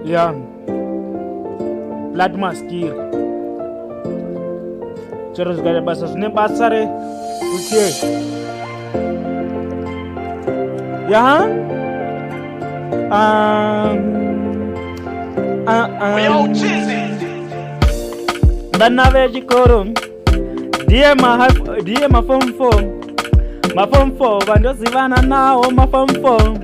Ya blood maskiri chero zvikaita basa zvine basa re kuti ya Vana vechikoro ndiye ndiye mafom 4, mafom 4 vandozivana nawo, mafom 4.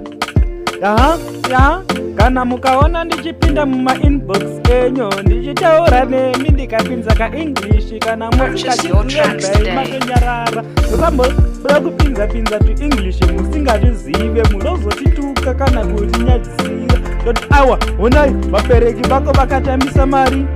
Aha, ya kana mukaona ndichipinda mumainbox enyu ndichitaura nemi, ndikapinza kaEnglish kana Purchase your tracks today. Musingachizivematonyarara, musamboda kupinza pinza tuEnglish musingazvizive, munozotituka kana kutinyadzisira. Toti awa, honai vabereki vako vakatambisa mari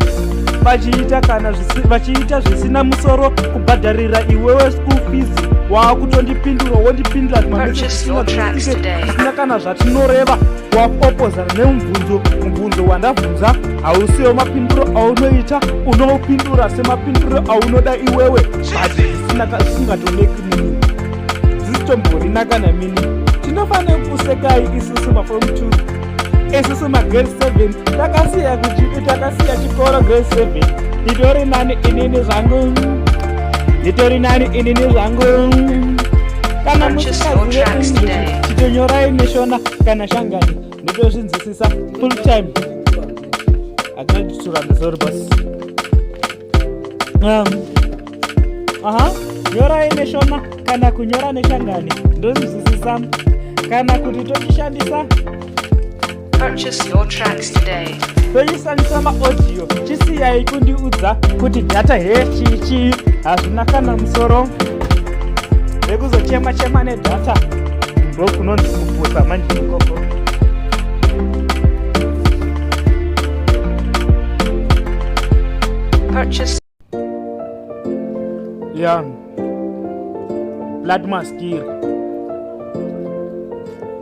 vachiita kana vachiita zvisina musoro kubhadharira iwewe school fees, waakutondipindura, wondipindura Purchase your tracks today. zvisina kana zvatinoreva. Waopozana nemubvunzo. Mubvunzo wandabvunza hausiwo mapinduro aunoita. Unoupindura semapinduro aunoda iwewe, but zvisingatoneki meaning, zisitomborina kana meaning. Tinofanira kusekai isusu mafom 2, isusu magrade 7. Takasiya takasiya chikoro grade 7. Nditori nani inini zvangu, nditori nani inini zvangu. Kana Purchase your musingazive tracks English, today. chitonyorai neShona kana Shangani, ndotozvinzwisisa full time. Atinatituranda, sorry basi. Aha, nyorai neShona kana kunyora neShangani, ndozvinzwisisa, kana kuti tochishandisa Purchase your tracks today. Tochishandisa maaudio. Chisiyai kundiudza kuti data he chichi, hazvina kana musoro. Rekuzochema chema nedata ndokunonzi kupusa manje ikoko. Purchase Ya blood maskiri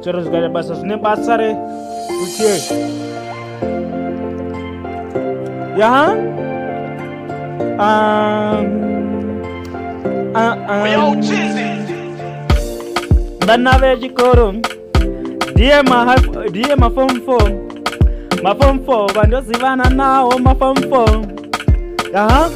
chero zvikaita basa zvine basa re kuti ya vana vechikoro ndiye ndiye mafom 4, mafom 4 vandozivana nawo, mafom 4. Aha.